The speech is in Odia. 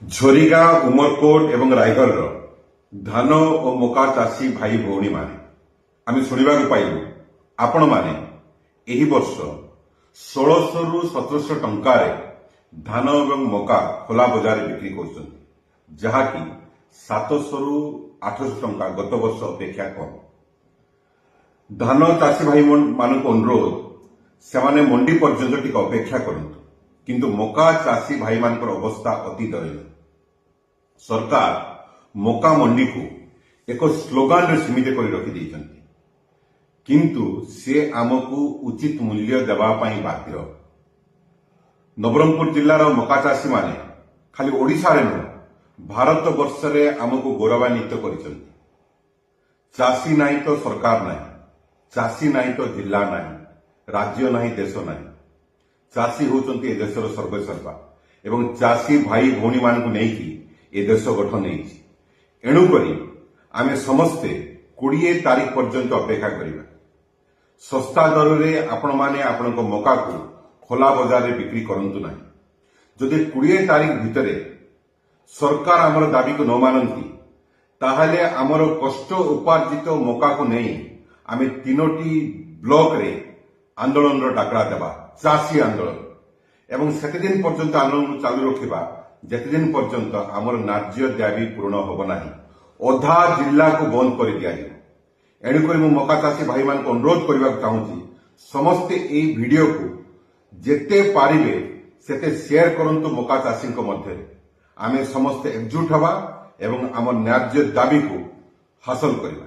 ଝରିଗାଁ, ଉମରକୋଟ ଏବଂ ରାୟଗଡ଼ର ଧାନ ଓ ମକା ଚାଷୀ ଭାଇ ଭଉଣୀମାନେ, ଆମେ ଶୁଣିବାକୁ ପାଇଲୁ ଆପଣମାନେ ଏହି ବର୍ଷ 1600ରୁ 1700 ଟଙ୍କାରେ ଧାନ ଏବଂ ମକା ଖୋଲା ବଜାରରେ ବିକ୍ରି କରୁଛନ୍ତି, ଯାହାକି 700ରୁ 800 ଟଙ୍କା ଗତ ବର୍ଷ ଅପେକ୍ଷା କମ୍। ଧାନ ଚାଷୀ ଭାଇ ମାନଙ୍କୁ ଅନୁରୋଧ, ସେମାନେ ମଣ୍ଡି ପର୍ଯ୍ୟନ୍ତ ଟିକେ ଅପେକ୍ଷା କରନ୍ତୁ। କିନ୍ତୁ ମକା ଚାଷୀ ଭାଇମାନଙ୍କର ଅବସ୍ଥା ଅତି ଦୟନୀୟ। ସରକାର ମକା ମଣ୍ଡିକୁ ଏକ ସ୍ଲୋଗାନରେ ସୀମିତ କରି ରଖିଦେଇଛନ୍ତି, କିନ୍ତୁ ସେ ଆମକୁ ଉଚିତ ମୂଲ୍ୟ ଦେବା ପାଇଁ ବାଧ୍ୟ। ନବରଙ୍ଗପୁର ଜିଲ୍ଲାର ମକା ଚାଷୀମାନେ ଖାଲି ଓଡ଼ିଶାରେ ନୁହଁ, ଭାରତ ବର୍ଷରେ ଆମକୁ ଗୌରବାନ୍ୱିତ କରିଛନ୍ତି। ଚାଷୀ ନାହିଁ ତ ସରକାର ନାହିଁ, ଚାଷୀ ନାହିଁ ତ ଜିଲ୍ଲା ନାହିଁ, ରାଜ୍ୟ ନାହିଁ, ଦେଶ ନାହିଁ। ଚାଷୀ ହେଉଛନ୍ତି ଏ ଦେଶର ସର୍ବେସର୍ବା ଏବଂ ଚାଷୀ ଭାଇ ଭଉଣୀମାନଙ୍କୁ ନେଇକି ଏ ଦେଶ ଗଠନ ହେଇଛି। ଏଣୁକରି ଆମେ ସମସ୍ତେ 20 ତାରିଖ ପର୍ଯ୍ୟନ୍ତ ଅପେକ୍ଷା କରିବା। ଶସ୍ତା ଦରରେ ଆପଣମାନେ ଆପଣଙ୍କ ମକାକୁ ଖୋଲା ବଜାରରେ ବିକ୍ରି କରନ୍ତୁ ନାହିଁ। ଯଦି 20 ତାରିଖ ଭିତରେ ସରକାର ଆମର ଦାବିକୁ ନ ମାନନ୍ତି, ତାହେଲେ ଆମର କଷ୍ଟ ଉପାର୍ଜିତ ମକାକୁ ନେଇ ଆମେ ତିନୋଟି ବ୍ଲକରେ ଆନ୍ଦୋଳନର ଡାକରା ଦେବା, ଚାଷୀ ଆନ୍ଦୋଳନ। ଏବଂ ସେତେଦିନ ପର୍ଯ୍ୟନ୍ତ ଆନ୍ଦୋଳନକୁ ଚାଲୁ ରଖିବା, ଯେତେଦିନ ପର୍ଯ୍ୟନ୍ତ ଆମର ନ୍ୟାଯ୍ୟ ଦାବି ପୂରଣ ହେବ ନାହିଁ। ଅଧା ଜିଲ୍ଲାକୁ ବନ୍ଦ କରି ଦିଆଯିବ। ଏଣୁକରି ମୁଁ ମକା ଚାଷୀ ଭାଇମାନଙ୍କୁ ଅନୁରୋଧ କରିବାକୁ ଚାହୁଁଛି, ସମସ୍ତେ ଏଇ ଭିଡିଓକୁ ଯେତେ ପାରିବେ ସେତେ ସେୟାର କରନ୍ତୁ ମକା ଚାଷୀଙ୍କ ମଧ୍ୟରେ। ଆମେ ସମସ୍ତେ ଏକଜୁଟ ହେବା ଏବଂ ଆମ ନ୍ୟାଯ୍ୟ ଦାବିକୁ ହାସଲ କରିବା।